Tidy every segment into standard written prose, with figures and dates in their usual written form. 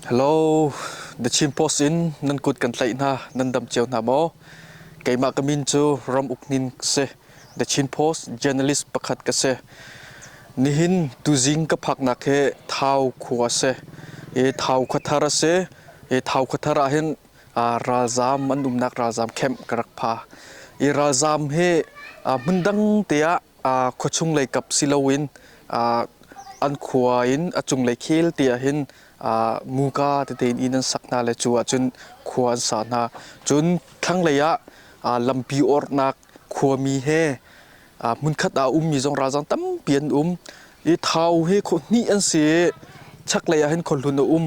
Hello, The Chin Post in nan kut kan tlaih hna, nan dam cio hna maw? Keimah ka min cu Ram Uk Hnin ka si. The Chin Post journalist pakhat ka si. Nihin tuzing ka phaknak hi Thau khua a si. I Thau khuathar a si. I Thau khuathar ah hin ralzaam an umnak ralzaam camp ka rak pha. I ralzaam hi hmundang te ah khuachung lei kap si loin an khua in a cunglei khel te ah hin muka tete in inn an sak hna le cu ahcun khua an sa hna. Cun thlanglei ah lampi orhnak khuami he hmunkhat ah a ummi zong ralzaam tampi an um. I Thau hi khua hnih an si i chaklei ah hin khuahlun a um.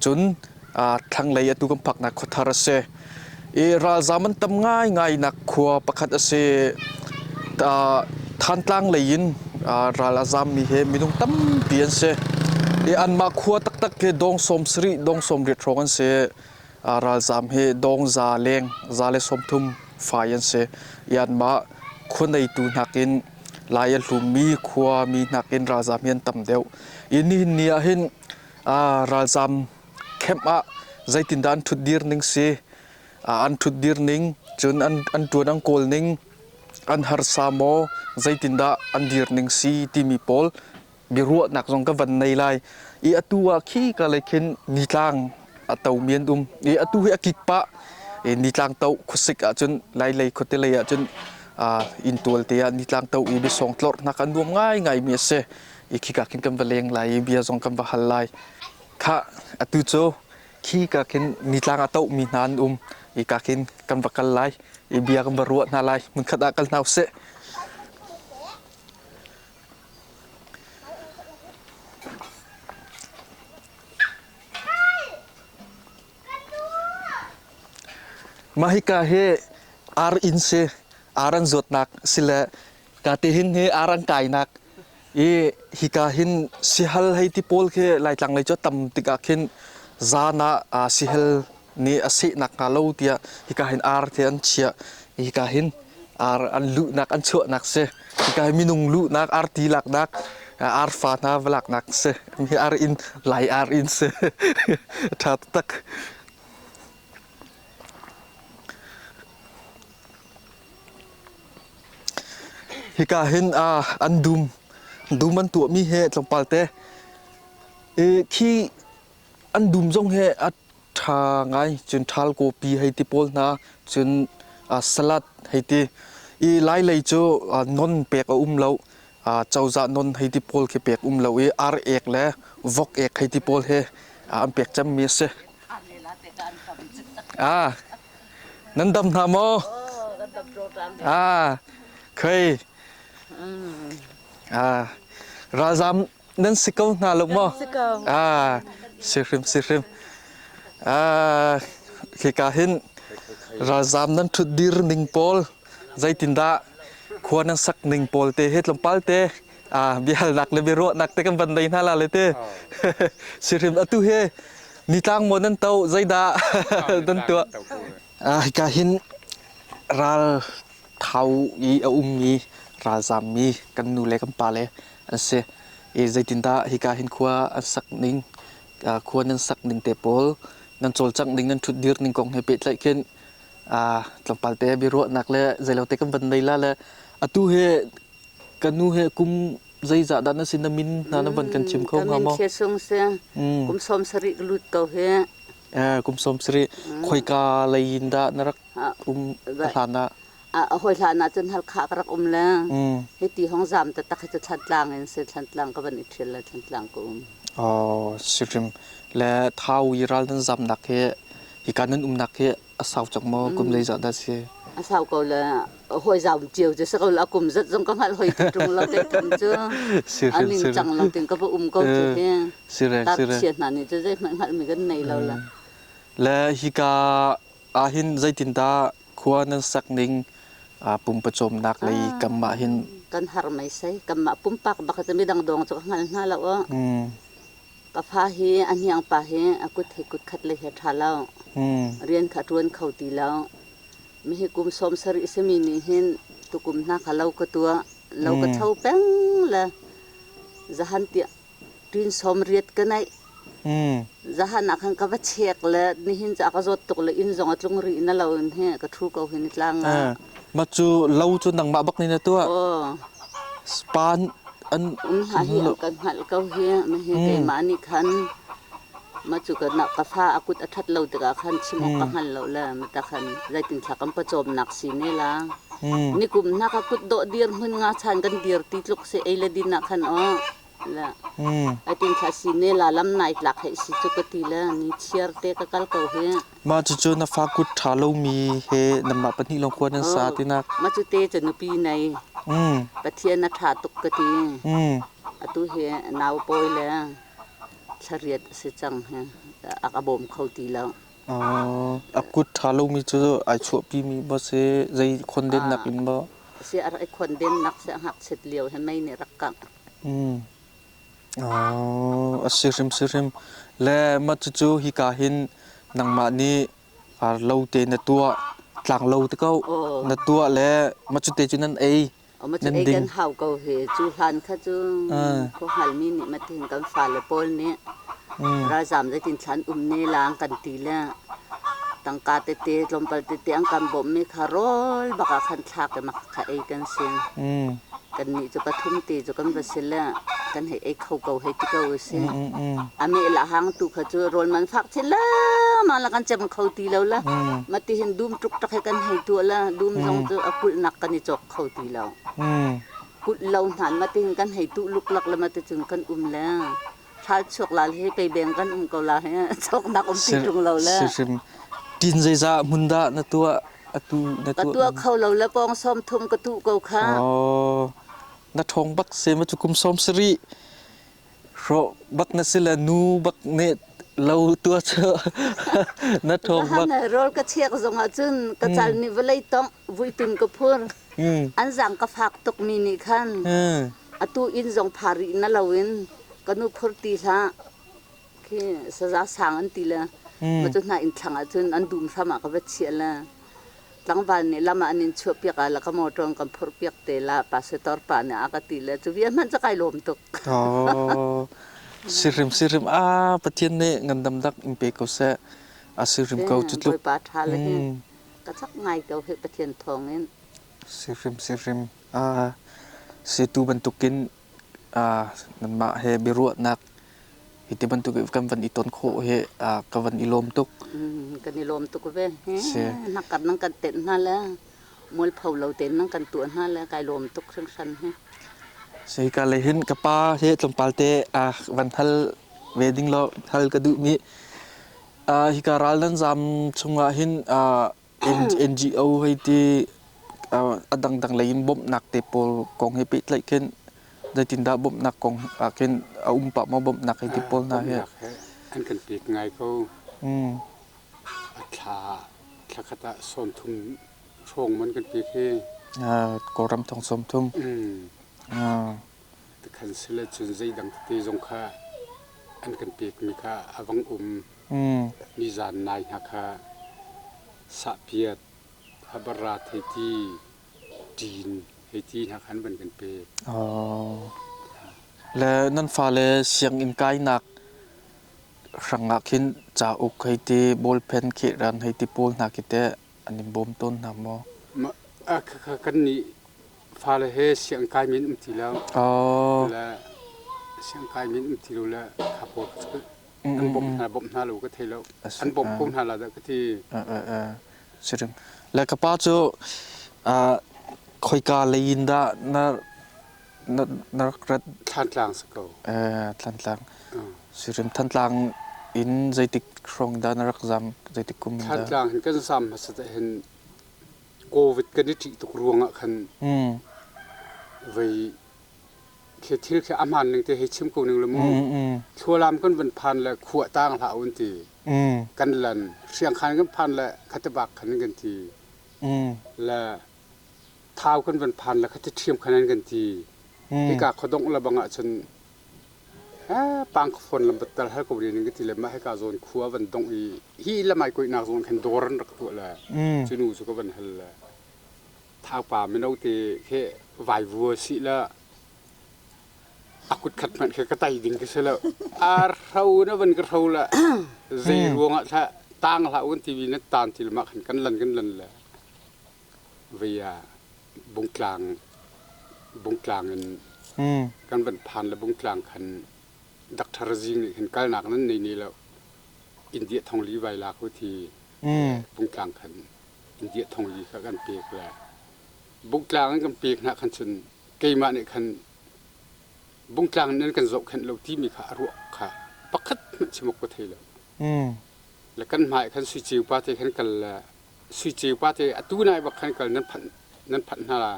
Cun thlanglei atu kan phaknak khuathar a si. I ralzaam an tam ngaingai nak khua pakhat a si. Thantlang lei in ral a zaammi hi minung tampi an si. I anmah khua taktak hi dong 70, dong 80 hrawng an si. Ralzaam hi dong za leng, za le 30 fai an si. I anmah khua neitu nakin Lai a hlummi khuami nakin ralzaam hi an tam deuh. I nihin ni ah hin ralzaam camp ah zeitindah an ṭhutdir ning si, an ṭhutdir ning, cun an ṭuan an kawl ning, an harsa maw, zeitindah an dir ning si timi pawl biaruahnak zong ka van nei lai. I atu ah khi ka lei khin nitlang a tomi an um. I atu hi a kik pah. I nitlang to khuasik ahcun Lailei khuate lei ahcun inntual te ah nitlang to i biasawng tlorhnak a nuam ngaingai mi a si. I khika khin kan va leng lai i bia zong kan va hal lai. Khah, atu cu khi ka khin nitlang a tohmi hna an um. I ka khin kan va kal lai. I bia kan va ruah hna lai. Hmunkhat ah kal hna usih. Mah hika hi ar inn si, ar an zuatnak si le ka ti hin hi ar an kainak i hika hin sihal hei ti pawl khi Laitlang lei cu a tam tikah khin zan ah sihal nih a sehnak hnga lo tiah hika hin ar te an chiah. Hika hin ar an luhnak an chuahnak si. Hika hi minung luhnak arti laknak arfa hna va laknak si. Hi ar inn Lai ar inn si. Ṭha taktak. Hika hin an dum dum an tuahmi hi tlawmpal te khi an dum zong hi a ṭha ngai. Cun ṭhal kawpi hei ti pawl hna, cun salad hei ti. I Lailei cu non pek a um lo. Cozah non hei ti pawl khi pek um lo i ar ek le vok ek hei ti pawl he an pek cemmi a si. Ah, nan dam hna maw? Ah, khei. Ah, ralzam nan si ko hna lo maw? Si ko. Ah, si hrim si hrim. Ah, hika hin ralzam nan ṭhut dir ning pawl zeitindah khua nan sak ning pawl te he tlawmpal te ah biahalnak le biaruahnak te kan van nei hna la le te. Si hrim atu he nitlang maw nan to zeidah nan tuah? Ah, hika hin ral thau i a ummi ralzammi kan nu le kan pa le an si. I zeitindah hika hin khua an sak ning, khua nan sak ning te pawl, nan cawlcangh ning, nan ṭhutdir ning kong he pehtlaih khin tlawmpal te biaruahnak le zeilote kan van nei la le atu hi ka nu he kum zeizah dah na si na min hna na van kan chim kho hnga maw? Ka min Thia Sung si. Kum 70 ka lut ko hi. Kum 70 khoika lei in dah na rak um a hlan ah? A hawi hlan ah cun Halkha ka rak um le hiti hong zam taktak hi cu Thlantlang in si Thlantlang ka van i ṭhial le Thlantlang ka um. Oh, sihrim le Thau i ral nan zamnak hi hika nan umnak hi a sau cang maw kum zeizah dah si? A sau ko le hawi zau cio cu si ko le a kum zat zong ka hngalh hoi ti ṭung lo kei tham cu a ning cang lo tin ka va um ko cu hi Sireng sireng tar chia hna nih cu zeihmanh hngalhmi kan nei lo le. Le hika ahhin zeitindah khua nan sak ning pumpawcawmnak lei kam ah hin kan har meisei kanmah pumpak bak cu midang dawng cu ka hngal hna lo ka fa hi a hniang pa hi a kut hi kut khat le he ṭha lo rian kha ṭuan kho ti lo mi hi kum 70 simi nih hin tukum hna kha lo ka tuah lo ka tho peng le zahan tiah ṭin 80 ka neih. Zahan ah khan ka va check le nihin cu a ka zawt tuk le inn zong a tlung rih na lo in hi ka ṭhu ko hi ni tlang ah. Mah cu lo cu nangmah bak nih na tuah. Span an Um hlah hi an kan hngalh ko hi ma hi keimah nih khan ma cu ka na ka fa a kut a ṭhat lo tikah khan chim awk ka hngal lo le ma ta khan zeitin thla kan pawcawmnak si ne la. Nikum hna ka kut dawh dir hmun nga chan kan dir ti tluk si ei le din ah khan aw la ai tin thla si ne la lam nai tlak hei si cu ka ti le ni chiar te ka kal ko hi. Mah cucu na fa kut ṭha lomi he nanmah pahnih lawng khua nan sa tinak. Mah cu te cu nupi nei. Pathian a ṭha tuk ka ti. Atu hi nau pawi le thlariat a si cang hi a ka bawm kho ti lo. A kut ṭha lomi cu ai chuahpimi maw si zei khondennak in maw? Si a rak i khondennak si a ngakchiat lio he mei nih rak kangh. A si hrim si hrim. Le mah cucu hika hin nangmah nih lo te na tuah, tlanglo te ko na tuah le mah cu te cu nan ei, Mah cu nan ei ding. kan hau ko hi. Cu hlan kha cu khuahngalmi nih matihin kan fale pawl nih ralzaam zeitin thlan um ne lang kan ti le tangka tete tlawmpal tete an kan bawmhmi kha rawl bak ah khan thlak i mak kha ei kan si. Kannih cu pathum te cu kan va si le kan hei ei kho ko hei ti ko u si. A meh la hang tu kha cu rawl man fak chin lengmang la kan cem kho ti lo la. Mati hin dum tuk tak he kan hei tuah la dum zong cu a kulhnak kan i cawk kho ti lo. Kulh lo hnan mati hin kan hei tuh luklak le mati cun kan um le thal chuak lal he pei beng kan um ko la he choknak um ti ṭung lo le. Sihrim tin zeizah hmun dah na tuah atu na Ka tuah tuah kho lo le pawng sawm thum ka tuh ko kha. Oh, na ṭhawng bak se ma cu kum 70 hrawh bak na si le nu bak nih lo tua cu na ṭhawng bak. Zahan rawl ka chiak zong ah cun ka cal nih vawlei tongh vuitun ka phur. An zang ka fak tuk mi nih khan atu inn zong pha rih na loin ka nu phur ti hlah khi saza sang an ti le ma cu hna inn thlang ah cun an dum hram ah ka va chiah le tlangval nih lam ah an in chuah piak ah la ka motor kan phurh piak te la pastor pa nih a ka ti le cu vial hmanh cu kai lawm tuk. Oh, sihrim sihrim a Pathian nih ngandam dak in pe ko seh. A sihrim ko cu tluk. Bawipa ṭha le hi ka chak ngai ko hi Pathian thawng in. Sihrim sihrim a situ bantukin nanmah he biaruahnak hi ti bantuk kan van i ton khawh hi ka van i lawm tuk. Kan i lawm tuk ve. Na kar nan kan tenh hna le mualpho lo tein nan kan tuah hna le kai lawm tuk hringhran hi. Hika lei hin ka pa he tlawmpal te van hal ve ding law hal ka duhmi hika ral nan zam chungah hin NGO hei ti a dangdang lei in bawmhnak te pawl kong he pehtlaih khin zeitindah bawmhnak kong ah khin a um pah maw bawmhnak hei ti pawl hna he? Bawmhnak he an kan pek ngai ko. A thla thla khat ah 30 hrawng man kan pek hi. Kawlram thong 30. Tikhan sile cun zeidang tete zong kha an kan pekmi kha a vang um. Nizan nai hna kha sahpiat, habarat hei ti, ṭin hei ti hna kha an van kan pek. Le nan fale sianginn kainak hrangah khin cauk hei ti, ballpen khehran hei ti pawl hna khi teh an in bawm tawn hna maw? Kannih fale he sianginn kai men um ti lo. Le sianginn kai men um ti lo le kha pawl cu an bawmh hna bawmh hna lo ka thei lo. An bawmh ko hna la dah ka ti. Sirim. Le ka pa cu khoika lei in dah na na na rak rat? Thlantlang si ko. Thlantlang. Sirim Thantlang in zeitik hrawng dah na rak zam? Zeitik kum in dah? Thantlang hin kan zam hmasat ah hin Covid kan i ṭih tuk ruangah khan vei khi thil khi a hmaan ning te hei chim ko ning le mu thlualam kan van phan le khua tang hlah un ti kan lan hriangkhan kan phan le khatibak khan kan ti le thau kan van phan le khati ṭhiam khan an kan ti hika khuadongh le bang ah cun pang phone lam battal hal ko ning ka ti le mah hika zawn khua van dongh i hi lamai koihnak zawn khan dawr an rak tuah le cu nu cu ka van hal le thaupa mino te khi vaivua si la A kut khat hmanh khi ka tai ding khi si lo. A hro na van ka hro la zei ruangah thla tang hlah un TV na tan til ma khan kan lan kan lan le via bungtlang bungtlang in kan van phan le bungtlang khan Dr. Zing nih khan kalnak nan nei ni lo India thongli vai la khu thi bungtlang khan India thongli kha kan pek le bungtlang in kan pek hna khan cun keimah nih khan bungtlang nan kan zohkhenh lo timi kha a ruah kha pakhat hmanh chim awk ka thei lo. Le kan hmai khan sui ceu pa te khan kal le sui ceu pa te atu nai bak khan kal nan phanh nan phanh hna la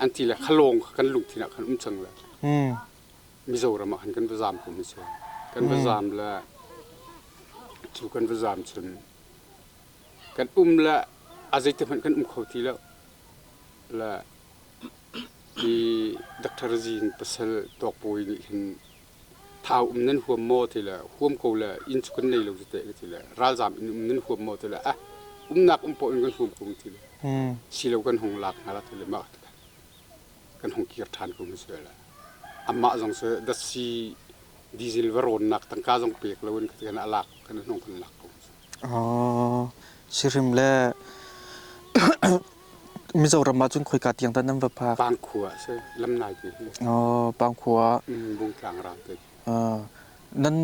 an ti le khalawng kha kan lungthin ah khan um cang le Mizoram ah khan kan va zam ko mi si kan va zam le cu kan va zam cun kan um le a zeiti hmanh kan um kho ti lo le Hi Doctor Zing pasal Tawkbawi nih hin thau um nan huam maw ti le huam ko le inn cu kan nei lo cu teh ka ti le ralzaam inn um nan huam maw ti le ah umnak um poah in kan huam ko ti le silo kan hung lak hna la ti le mah kan hung kir ṭhan ko mu si le amah zong cu datsi diesel va rawnnak tangka zong pek lo in kan a lak kan hung kan lak ko. Oh, sihrim le Mizoram ah cun khoika tiang dah nan va phak? Pangkhua a si, lamnai te hi. Oh, Pangkhua. Bungtlang ram te. Nan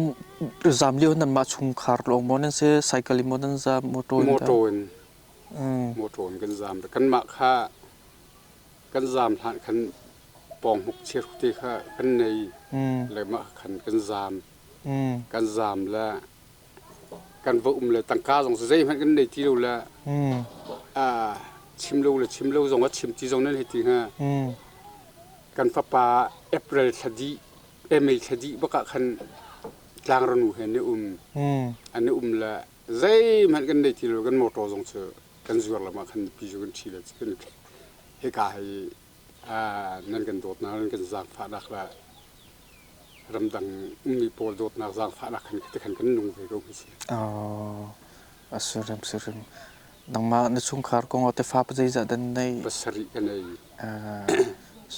zam lio nanmah chungkhar lawng maw nan si, cycle in maw nan zam, motor in? Motor in. Motor in kan zam. Kanmah kha kan zam hlan khan pawnghmuk chiahru te kha kan nei. Le mah khan kan zam. Kan zam le kan va um le tangka zong zeihmanh kan nei ti lo le chim lo le chim lo zong a chim ti zong nan hei ti hnga. Kan fapa April thla dih May thla dih bak ah khan tlangranu he an i um. An i um le zeihmanh kan nei ti lo kan motor zong cu kan zuar lam ah khan pi cu kan ṭhi le kan hika hi nan kan dawtnak nan kan zaangfahnak le ramdang ummi pawl dawtnak zaangfahnak khan khan kan nung ve ko hi si. A sirim sirim. Nangmah na chungkhar kong ah tefa pa zeizah dan nei? Pasarih ka nei.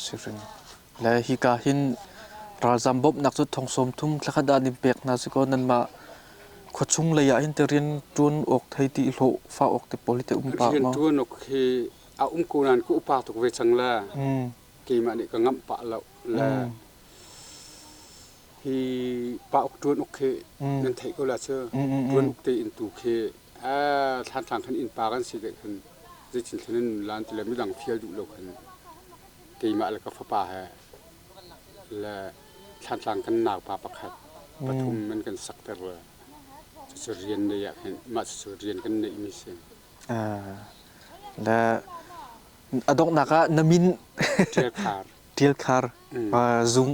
Sirim. Le hika hin ralzam bawmhnak cu thong sawm thum thlakhat ah nin pek hna si kaw nanmah khuachung lei ah hin te rian ṭuan awk thei ti hlawh fa awk te pawl hi te um pah ma? Rian ṭuan awk hi a um ko nain ka upa tuk ve cang le keimah nih ka ngamh pah lo le hi pa uk ṭuan uk khi nan theih ko la cu ṭuan uk te in tu khi thlan khan innpa kan si deh khan zeitin thlen in lan ti le midang fial duh lo khan keimah le ka fapa he le thlantlang kan naupa pakhat pathum an kan sakter le cucu rian nei ah khin mah cucu rian kan neih mi si. Le a donghnak ah na min Ṭial Khar. Ṭial Khar zung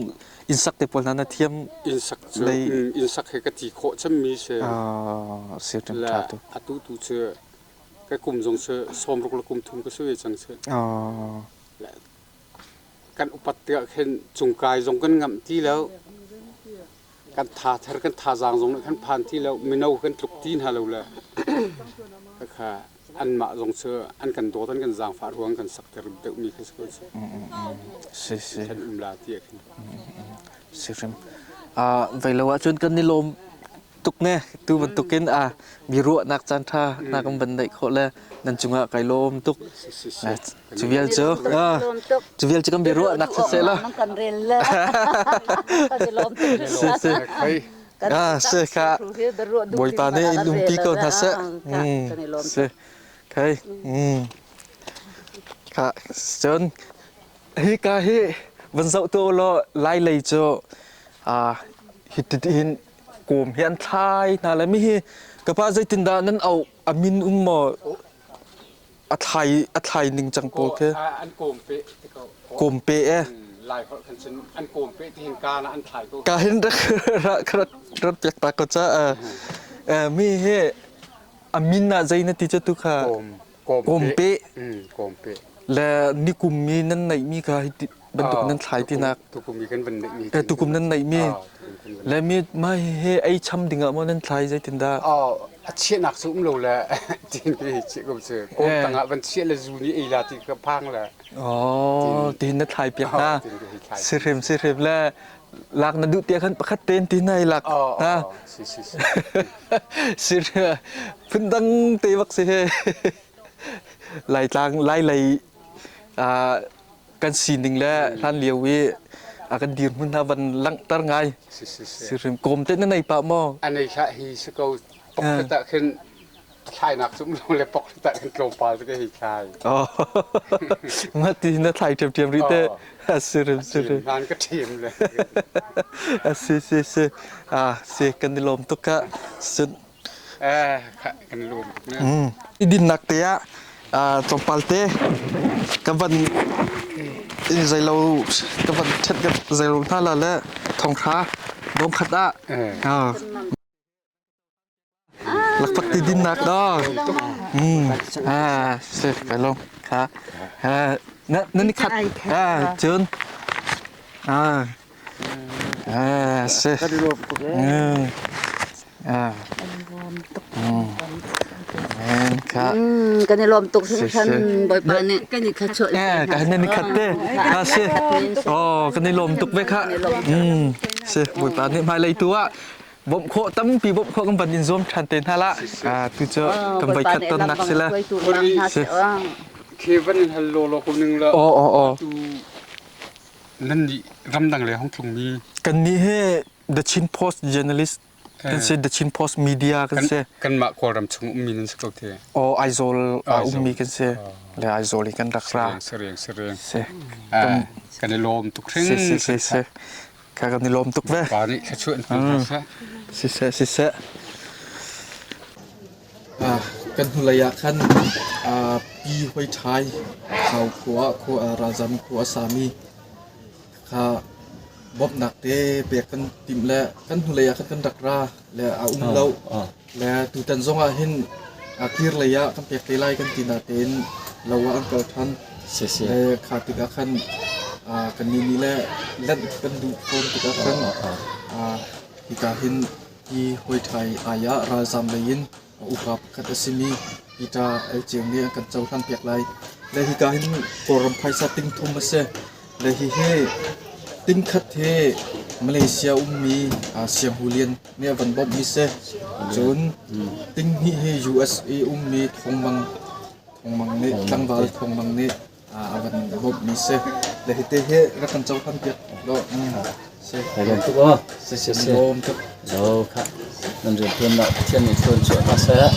innsak te pawl hna na thiam Innsak cu innsak he ka ti khawh cemmi si. Si Le atu tu cu ka kum zong cu sawmruk le kum thum ka si ve cang si. Le kan upat tikah khin cungkai zong kan ngamh ti lo. Kan tha ther kan thazaang zong nih khan phan ti lo. Mino kan tluk ti hna lo le khakha anmah zong cu an kan dawt an kan zaangfah ruang kan sakter deuhmi kha si ko si. Si si. Kan um la ti ah khin. Si hrim. Vei lo ahcun kan i lawm tuk ne tu bantukin a mi ruahnak caan ṭha na kan van neih khawh le nan cungah kai lawm tuk. Cu vial cu cu vial cu kan biaruahnak siseh la. Kan rel le. Kan i lawm tuk. Si si. Ah, si kha Bawipa nih in umpi ko hna seh. Si. Kai. Kha cun hika hi van zoh tu law lai lei cu hi hin kawm hi an thlai hna le mi hi ka pa zeitindah nan auh a min um maw a thlai a thlai ning cang pawl khi an kawm pe kawm pe e lai holh khan cun an kawm pe ti hin ka na an thlai ko ka hin rak rak rak piak ta ko cha mi he a min ah zei na ti chu tu kha kawm pe kawm pe le nikum mi nan neih mi kha hi bantuk nan thlai tinak tukum mi kan van neih mi tukum nan neih mi le mi ma he ei cham dingah maw nan thlai zeitindah a chiahnak cu um lo le tin ke chiah ko cu kawm tangah van chiah le zu nih ei la ti ka phang le oh tin na thlai piak na sihrim sihrim le. Lak na duh tiah khan pakhat tein ti na i lak. Oh, Ha. oh, si si si. Sir phundang te bak si he. Laitlang lai lei kan sining le hlan lio i a kan dirhmun hna van langhter ngai. Si si si. Sirim kawm te na nei pah maw? Anei hlah hi si ko pok ta khin thlainak cu um le pok ta khin tlawmpal te hei thlai. Oh. Ma ti na thlai ṭhiamṭhiam rih te. Sirim sirim. Nan ka ṭhim le. Si si si. Ah si kan i lawm tuk ka. Sun Eh kan lawm tuk ne. I dinnak te ah tlawmpal te ka van in zeilo ka van ṭhet ka zeilo hna la le thonghra dong khat ah lakpak ti dinnak do ah si kai lawm kha na na ni khat ah cun ah ah si ah Kan i lawm tuk hringhran Bawipa nih kan i khat chuah. Eh, ka nan i khat te. Ha si. Oh, kan i lawm tuk ve kha. Mm. Si, Bawipa nih hmailei tu ah bawmh khawh tampi bawmh khawh kan van in zuam ṭhan te hna la. Ah, tu cu kan voi khat tonnak si la. Si. Khi van in hal law law ko ning la. Oh, oh, oh. Tu nan nih ramdang le hong tlung mi. Kan nih he The Chin Post journalist kan si The Chin Post Media kan si. Kanmah Kawlram chung ummi nan si ko te. Oh, Aizawl ummi kan si. Le Aizawl i kan rak ra. Sereng, sereng. Si. Kan i lawm tuk hring. Si, si, si, si. Ka kan i lawm tuk ve. Pa nih thluachuah in hmang hna seh. Si seh, si seh. Kan hnulei ah khan pi hoi ṭhai Thau khua khua ralzam khua a sami kha bawmhnak te pek kan timh le kan hnulei ah khan kan rak ra le a um lo le tutan zong ah hin a kir lei ah kan pek te lai kan ti natein lo ah an kal ṭhan le kha tikah khan kan nih nih le lanh kan duh fawn tikah khan hika hin hi hawi ṭhai ai ah ralzam lei in upa pakhat a simi Peter El Ceu nih an kan cohlan piak lai. Le hika hin Kawlram phaisa ting thum a si. Le hihi ting khat hi Malaysia ummi Siang Hu Lian nih a van bawmhmi si. Cun ting hnih hi USA ummi Thawng Mang Thawng Mang nih tlangval Thawng Mang nih a van bawmhmi si. Le hite hi rak kan cohlan piak law. Si. Lawm tuk aw. Si si lawm tuk. Zo kha nan riantuannak Pathian nih tluan chuah hna seh.